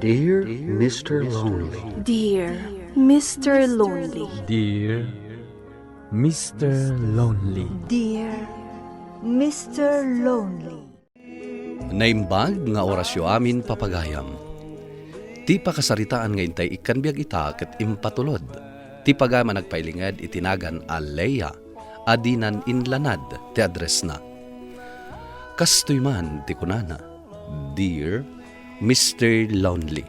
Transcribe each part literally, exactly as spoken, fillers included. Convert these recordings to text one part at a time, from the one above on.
Dear Mister Lonely. Dear Mister Lonely. Dear Mister Lonely. Dear Mister Lonely. Naimbag nga orasyo amin, papagayam. Ti pakasaritaan nga intay ikkan biag ita ket impatulod. Ti pagayam a nagpailinged iti nagan a Leia a dinan inlanad ti addressna. Kastoy man ti kunana, "Dear Mister Lonely."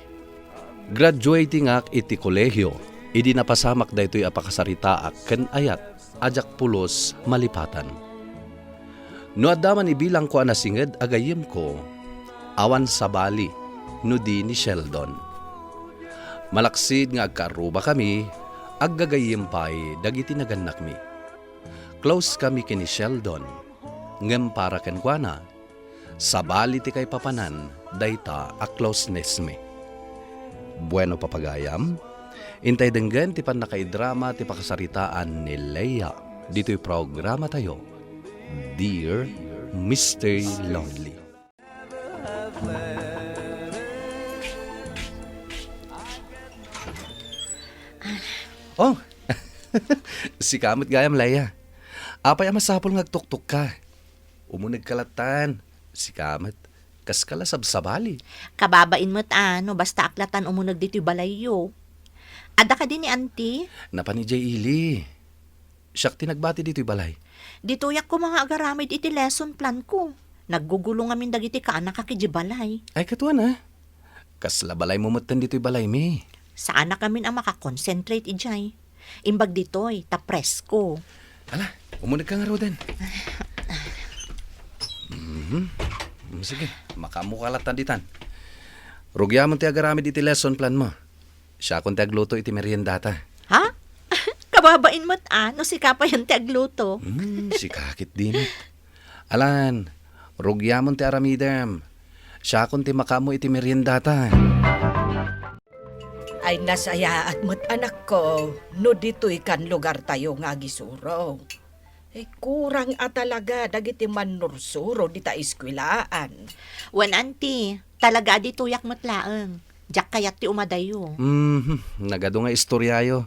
Graduatingak iti kolehio idi napasamak daytoy a pakasaritaak ken ayat a diak pulos malipatan. No adda man ibilangko a nasinged a gayyemko, awan sabali no di ni Sheldon. Malaksid nga agkaarrubakami, aggagayyem pay dagiti nagannakmi. Close kami ken ni Sheldon, ngem para kenkuana, sabali ti kaipapanan dayta a closenessmi. Bueno, papagayam, intay denggen ti pannakaidrama ti pakasaritaan ni Leia ditoy programatayo, Dear Mister Lonely. Oh, sika met gayam, Leia. Apay a masapul nga agtuktok ka? Umuneg ka lattan. Sika met, kas ka la sabsabali. Kababain met a, no basta ak lattan umuneg ditoy balayyo. Adda kadi ni Auntie? Napan idiay ili. Siak ti nagbati ditoy balay. Ditoyak koma nga agaramid iti lesson plan ko. Naggugulo ngamin dagiti kaanakak idiay balay. Ay, katuan a. Kasla balaymo metten ditoy balaymi. Saanak ngamin a makakonsentrate idiay. Imbag ditoy, ta presko. Ala, umuneg ka ngaruden. Mhm. Mm, sige, makaammo ka lattan ditan. Rugiamon ti agaramid iti lesson plan mo. Siakon ti agluto iti meriendata. Ha? Kababain met a, no sika payen ti agluto. Hmm, sika ketdi met. Alan, rugiamon ti aramidem. Siakon ti makaammo iti meriendata. Ay, nasayaat met, anakko, no ditoy kan lugartayo nga agisuro. Ay, kurang a talaga dagiti mannursuro dita eskuelaan. Wen, Auntie, talaga a ditoyak met laeng. Diak kayat ti umadayo. Mhm, nagadu nga istoriayo.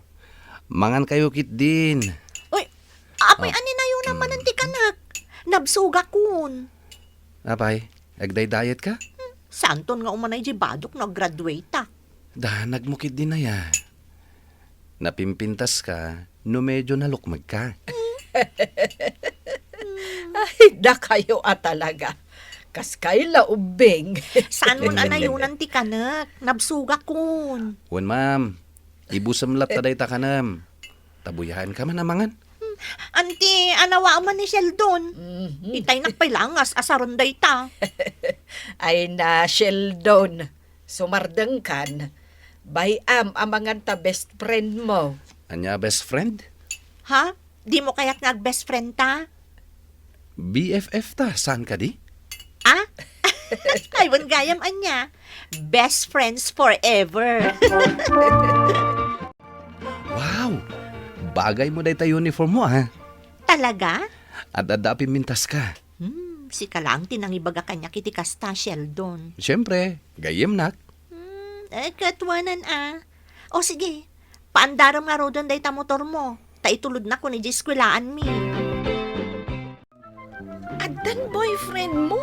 Mangankayo ketdin. Uy, apay, oh, aninayo naman, mm, ti kanak? Nabsugakon. Apay, agdaydayetka? Hmm, saanton nga umanay di badok no aggraduateak? Danagmo ketdin aya. Napimpintas ka no medio nalukmeg ka. Ay, dakayo a talaga. Kas kayla ubbing. Saan mo anayonan ti kanek? Nabsugakon. Wen, ma'am. Ibusem latta dayta kanem. Tabuyaen ka man a mangan. Hmm. Auntie, anawa man ni Sheldon. Mhm. Itay nakpailangas a saron dayta. Ay na, Sheldon. Sumardengkan, bay-am a mangan ta best friend mo. Ania, best friend? Ha? Di mo kayat nga ag-best friend ta? B F F ta, saan kadi? Ah? Ay, wen gayam ania. Best friends forever. Wow! Bagay mo dayta uniform mo, ah. Talaga? Ad-adda a pimmintas ka. Hmm, sika laeng ti nangibaga kaniak iti kasta, Sheldon. Siyempre, gayyemnak. Hmm, eh, katuanan a. O sige, paandarem ngaruden dayta motor mo, ta itulodnakon idiay eskuelaanmi. Addan boyfriend mo?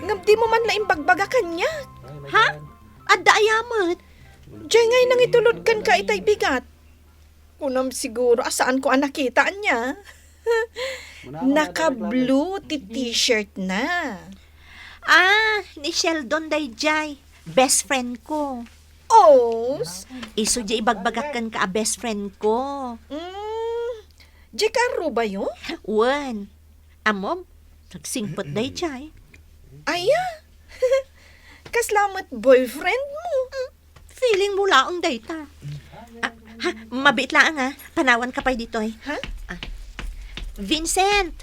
Ngem di mo man la imbagbaga kaniak. Ha? Adda aya met? Diay ngay nangitulod kenka itay bigat. Kunam siguro a saanko a nakita ania. Naka-blue ti t-shirt na. Ah, ni Sheldon daydiay. Best friend ko. Os? Isu diay ibagbagak kenka a best friend ko. Mm, diay kaarrubayo? Wen. Ammom, nagsingpet daydiay. Aya? Kasla met boyfriend mo? Mm, feeling mo laeng dayta. Ah, ha, mabiit laeng, ah. Panawanka pay ditoy. Ha? Ah. Vincent!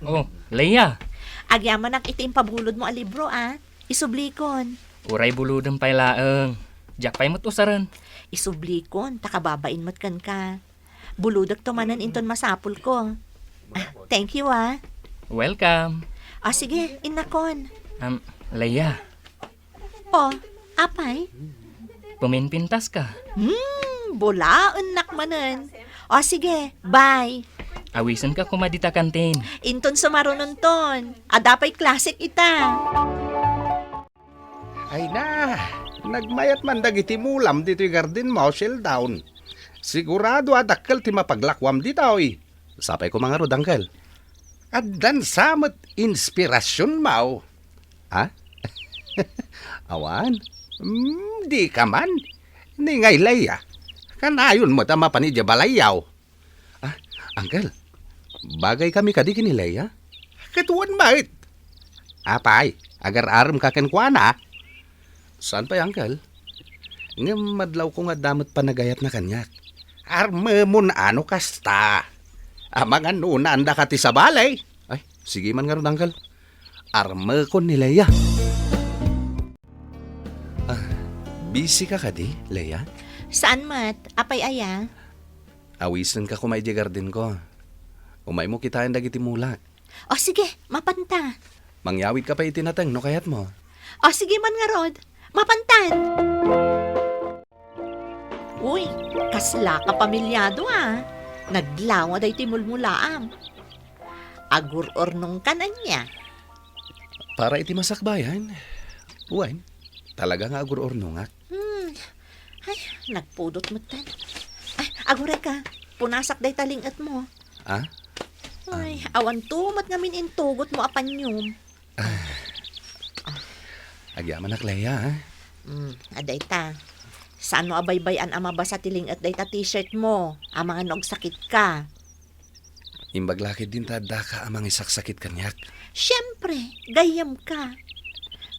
Oh, Leia! Agyamanak iti impabulodmo a libro, ah. Isublikon. Uray bulodem pay laeng. Diak pay met usaren. Isublikon, ta kababain met kenka. Bulodekto manen inton masapulko. Ah, thank you, ah. Welcome. Ah, sige, innakon. Um, Leia. Oh, apay? Puminpintaska. Hmm, bulaennak manen. O sige, bye. Awisenka koma dita kantin. Inton sumarunonton. Adda pay klasek ita. Ay na, nagmayat man dagiti mulam ditoy garden mo, Sheldon. Sigurado a dakkel ti mapaglakuam ditoy. Sapay koma ngarud, Uncle. Addan sa met inspirasyon mo. Ha? Awan? Mm, di ka man. Ni ngay Leia, kanayon met a mapan idiay balayyo. Ah, Uncle, bagay kami kadi ken ni Leia? Ket wen met. Apay, agar-arem ka kenkuana? Saan pay, Uncle. Ngem madlawko nga adda met panagayatna kaniak. Armemon a no kasta. Amangan no unaanda ka ti sabali. Ay, sige man ngarud, Uncle. Armekon ni Leia. Ah, busy ka kadi, Leia? Saan met? Apay aya? Awisenka koma idiay gardenko. Umaymo kitaen dagiti mulak. O sige, mapanta. Mangyawidka pay iti nateng no kayatmo. O sige man ngarud, mapantan. Uy, kasla ka pamilyado a. Naglawa daytoy mulmulaam. Agur-urnongkan ania? Para iti masakbayan. Wen, talaga nga agur-urnongak. Hmm. Ay, nagpudot metten. Ay, agurayka. Punasak dayta ling-etmo. Ah? Ay, awan to met ngamin intugotmo a paniom. Ah. Agyamanak, Leia, ha? Hmm, adda ita. Saanmo a baybay-an a mabasa ti ling-et dayta t-shirtmo? Amangan no agsakitka. Imbag la ketdin ta addaka a mangisaksakit kaniak. Siempre, gayyemka.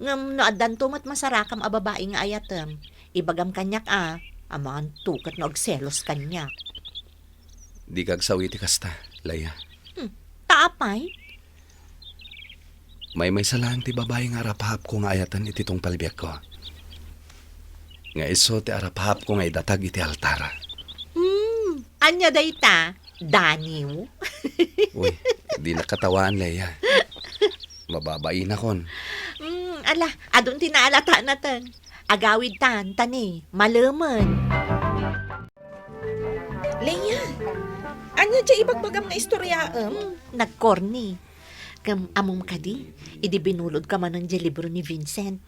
Ngem no addanto met masarakam a babai nga ayatem, ibagam kaniak a, amangan to ket no agselos kaniak. Dika agsawi ti kasta, Leia. Hmm, ta apay? Maymaysa laeng ti babai nga arapahapko nga ayaten iti tungpal biagko. Nga isu ti arapahapko nga idatag iti altar. Hmm, ania dayta? Daniw? Uy, dinak katawaan, Leia. Mababainakon. Hmm, ala, adun ti naalatan. Agawidtan, ta ni, malemen. Leia, ania diay ibagbagam nga istoriaem? Hmm, nagkorni. Ngem ammom kadi, idi binulodka manen diay libro ni Vincent,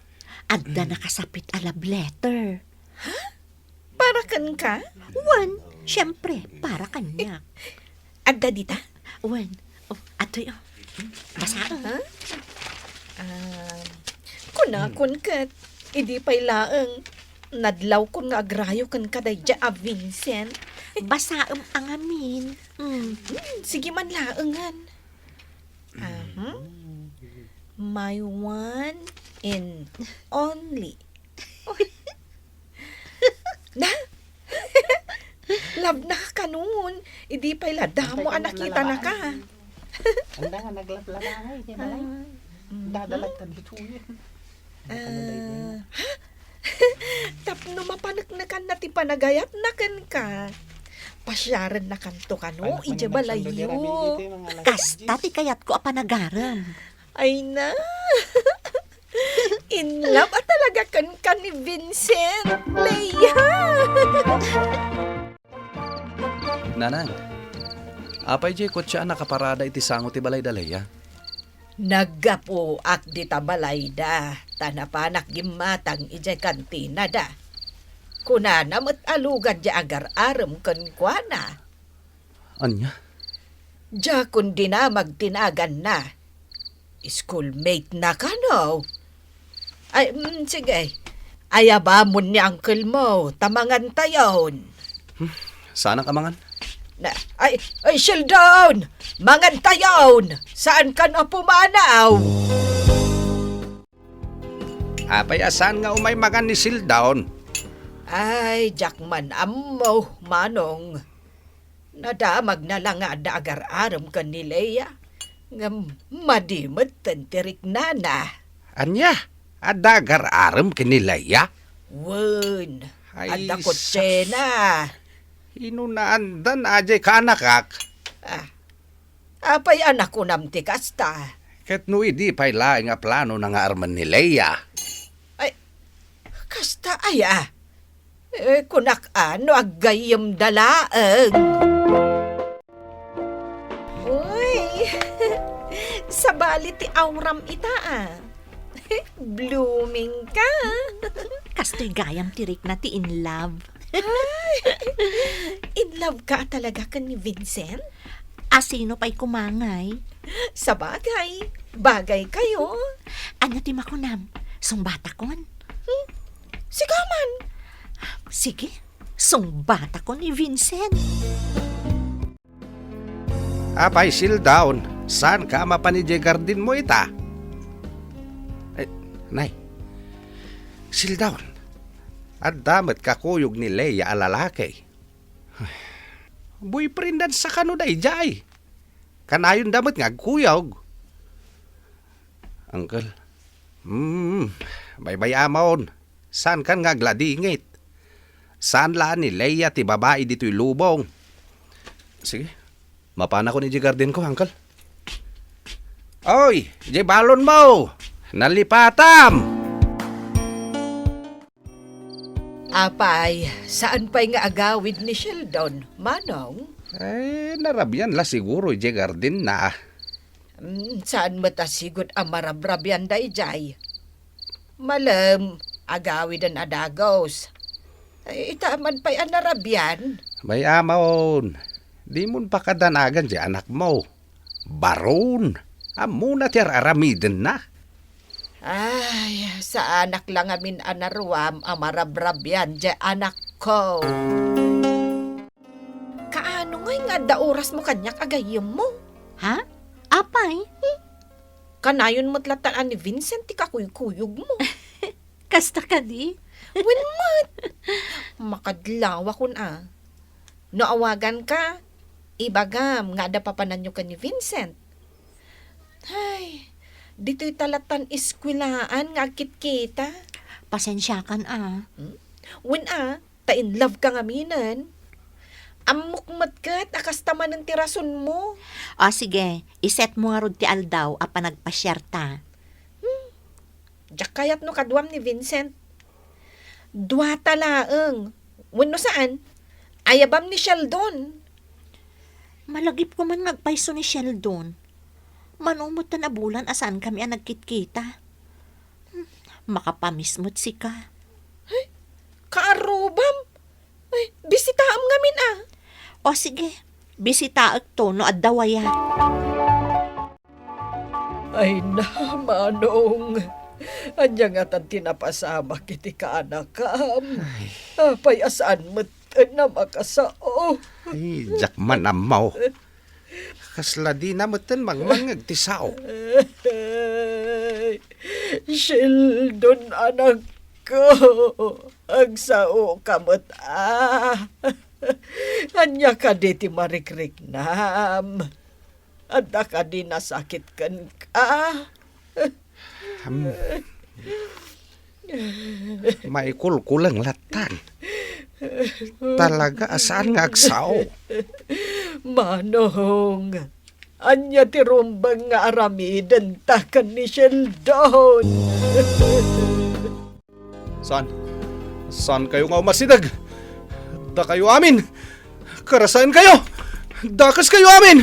adda nakasapit a love letter. Ha? Para kenka? Wen, siempre, para kaniak. Adda dita? Wen, oh, adtoy, oh. Basaem. Ha? Ah, kunakon ket, idi pay laeng, nadlawkon nga agrayo kenka daydiay a Vincent. Basaem a ngamin. Mm. Hmm, sige man laengen. Aha. My one and only. Na? Love na kanon. Idi pay la damo a nakitanaka. Anda nga naglablabangay, di ba, Nay? Ah, mm. Dadalagta ditoyen. Ah, ha? Tapno mapaneknekanna ti panagayatna kenka, pasiarennakanto kano idiay balayyo. Kasta ti kayatko a panagarem. Ay na! In love a talaga kenka ni Vincent, Leia! Nanang, apay diay kotse a nakaparada iti sango ti balay da Leia? Naggapuak dita balayda, ta napanak gimmatang idiay kantinada. Kunana met a lugad diay agar-arem kenkuana. Ania? Diakon dinamag ti naganna. Schoolmate na kano? Ay, mm, sige. Ayabamon ni uncle mo, ta mangantayon. Hmm, saanak a mangan? Na, ay, ay, Sheldon! Mangantayon! Saan kano a pumanaw? Apay a saan nga umay mangan ni Sheldon? Ay, diak man ammo, Manong. Nadamagna la nga adda agar-arem ken ni Leia, ngem madi metten ti riknana. Ania? Adda agar-arem ken ni Leia? Wen, ay, adda sus, kotsena. Inunaandan a diay kaanakak. Ah, apay a nakunam ti kasta? Ket no idi pay laeng a planona nga armen ni Leia? Ay, kasta aya? Eh, kunak a, no aggayyemda laeng. Uy, sabali ti auram ita, ah. Blooming ka. Kastoy gayam ti rikna ti in love. Ay, in love ka talaga ken ni Vincent? Asino pay koma ngay? Sabagay, bagay kayo. Ania ti makunam? Sungbatakon? Hmm? Sika man. Sige, sungbatakon ni Vincent. Apay, Sheldon, saanka a mapan idiay gardenmo ita? Eh, nay. Sheldon, adda met kakuyog ni Leia a lalaki. Boyfriendan sa kano daydiay? Kanayonda met nga agkuyog. Uncle. Hmm, baybay-amon. Saankan nga agladingit? Saan la ni Leia ti babai ditoy lubong? Sige. Mapanakon idiay gardenko, Uncle. Oy, idiay balonmo! Nalipatam! Apay, saan pay nga agawid ni Sheldon, Manong? Eh, narabian la siguro idiay gardenna. Hmm, saan met a sigud a marabrabian daydiay? Malem, agawiden a dagus. Eh, ita man pay a narabian. Bay-amon, dimon pakadanagan ti anakmo. Baron, ammona ti ar-aramidenna. Ay, saanak la ngamin a naruam a marabrabian ti anakko. Kaano ngay nga adda orasmo kaniak a gayyemmo? Ha? Apay? Hmm? Kanayon met latta a ni Vincent ti kakuykuyogmo. Kasta kadi? Wen met. Makadlawakon a. No awaganka, ibagam nga adda papananyo ken ni Vincent. Ay, ditoy ta lattan eskuelaan nga agkitkita. Pasensiakan a. Hmm? Wen a, ta in love ka ngaminen. Ammok met ket a kasta manen ti rasonmo. O sige, isetmo ngarud ti aldaw a panagpasiarta. Hmm. Diak kayat no kaduam ni Vincent. Duata laeng. Wenno saan, ayabam ni Sheldon. Malagipko man nga agpayso ni Sheldon. Mano met ta nabulan a saankami a nagkitkita. Hmm, makapamiss met sika. Ay, kaarrubam. Ay, bisitaam ngamin a. O sige, bisitaekto no adda wayat. Ay na, Manong. Ania ngatan ti napasamak iti kaanakam? Ay. Apay a saan metten a makasao? Ay, diak man ammo. Kasla dina metten mangmangngeg ti sao. Ay, Sheldon, anakko. Agsaoka met a. Ania kadi ti marikriknam? Adda kadi nasakit kenka? Am, maikulkulang lattan. Talaga a saan nga agsao. Manong, ania ti rumbeng nga aramidenta ken ni Sheldon? Saan? Saankayo nga umasideg? Dakayo amin! Karasaenkayo! Dakeskayo amin!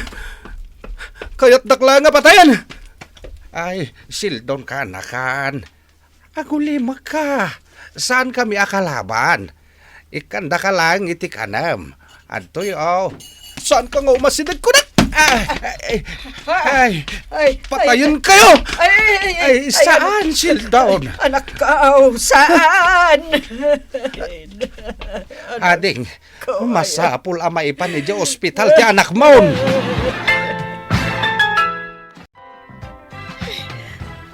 Kayatdak laeng a patayen! Ay, Sheldon, kaanakan. Agulimekka. Saankami a kalaban. Ikkandaka laeng iti kanem. Adtoy, o. Saanka nga umasideg kunak? Ah, ay, ay, ay, patayenkayo! Ay, ay, ay, ay, ay, saan, Sheldon? Anakko, saan? Ading, masapul a maipan idiay ospital ti anakmon.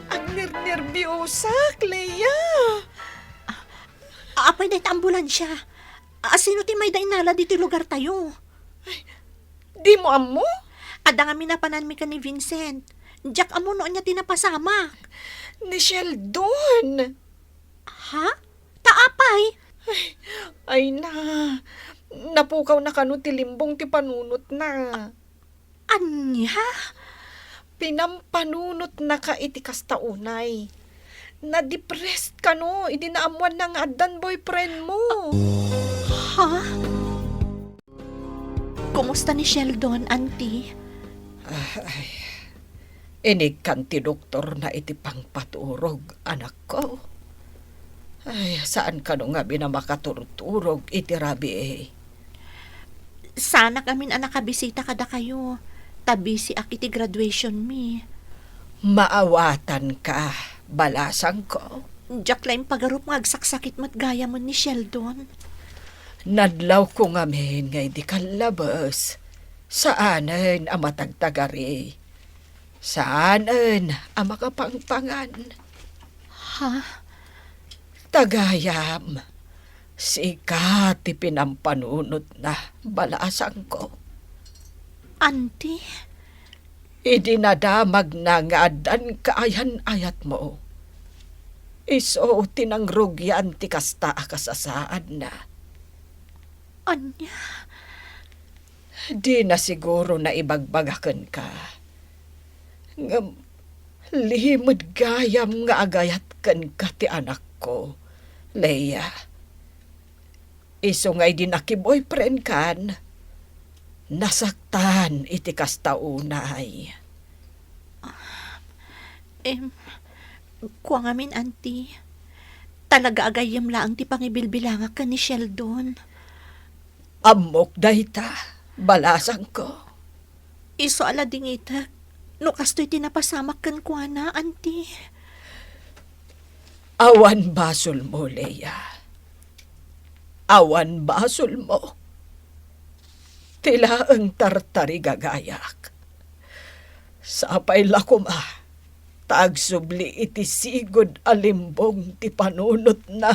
Agnernerbiosak, Leia. A-, apay dayta ambulansia? A-, asino ti mayda inala ditoy lugartayo? Ay, dimo ammo? Adda ngamin a pananmi ken ni Vincent. Diak ammo no ania ti napasamak. Ni Sheldon. Ha? Ta apay? Ay, ay na. Napukawna kano ti limbong ti panunotna. Ania? Pinampanunotnaka iti kasta unay. Nadepressed kano idi naammoanna nga addan boyfriend mo. Ha? Kumusta ni Sheldon, Auntie? Ay, inigkan ti doktorna iti pangpaturog, anakko. Ay, saan kano ngamin a makaturturog iti rabii. Saanak ngamin a nakabisita kadakayo, ta busy-ak iti graduation mi. Maawatanka, balasangko. Diak la impagarup nga agsaksakit met gayamen ni Sheldon. Nadlawko ngamin nga idi kallabes, saanen a matagtagari. Saanen a makapangpangan. Ha? Ta gayam, sika ti pinampanunotna, balasangko. Auntie? Idi nadamagna nga addan kaayan-ayatmo, isu ti nangrugian ti kasta a kasasaadna. Ania? Dina siguro naibagbaga kenka. Ngem, limed gayam nga agayat kenka ti anakko, Leia. Isu nga idi nakiboyfriend kan, nasaktan iti kasta unay. Em, kua ngamin, Auntie. Talaga a gayyem laeng ti pangibilbilangak ken ni Sheldon. Ammok dayta, balasangko. Isu a ladingitek no kastoy ti napasamak kenkuana, Auntie. Awan basolmo, Leia. Awan basolmo. Ti laeng tartarigagayak. Sapay la koma ta agsubli iti sigud a limbong ti panunotna.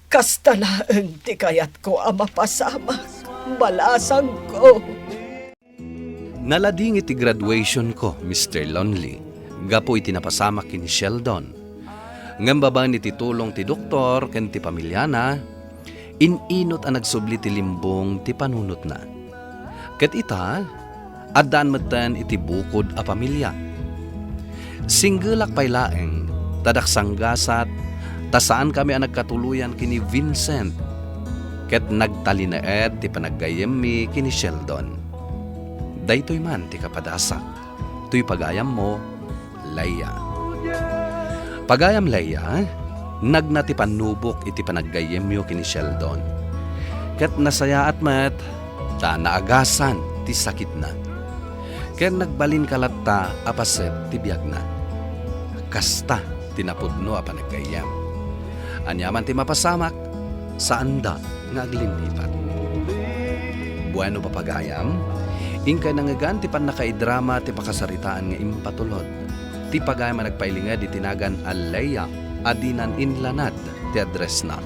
Kasta laeng ti kayatko a mapasamak, balasangko. Naladingit ti graduation ko, Mister Lonely, gapu iti napasamak ken ni Sheldon. Ngem babaen iti tulong ti doktor ken ti pamiliana, in-inut a nagsubli ti limbong ti panunotna. Ket ita, addaan metten iti bukod a pamilia. Singgelak pay laeng, ta daksanggasat, ta saankami a nagkatuloyan ken ni Vincent, ket nagtalinaed ti panaggayyemmi ken ni Sheldon. Daytoy man ti kapadasak, toy pagayammo, Leia. Pagayam Leia, nagna ti pannubok iti panaggayyemyo ken ni Sheldon. Ket nasayaat met ta naagasan ti sakitna. Ken nagbalinka latta a paset ti biagna. Kasta ti napudno a panaggayyem. Aniaman ti mapasamak, saanda nga aglimlipat. Bueno, papagayam, inkay nangngegan ti pannakaidrama ti pakasaritaan nga impatulod. Ti pagayam a nagpailinged iti nagan a Leia a dinan inlanad ti addressna.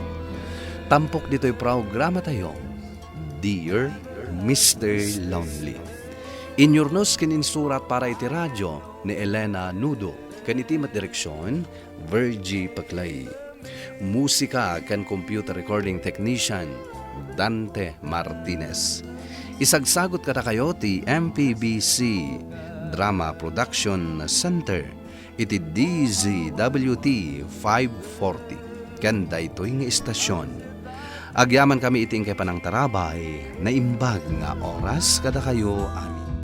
Tampok ditoy programatayo, Dear Mister Lonely. Inyurnos ken insurat para iti radio ni Elena Nudo, ken iti met direksion, Virgie Paclay. Musika ken computer recording technician, Dante Martinez. Isagsagut kadakayo ti M P B C Drama Production Center iti D Z W T five forty ken daytoy nga istasyon. Agyamankami iti inkay panangtarabay, naimbag nga oras kadakayo a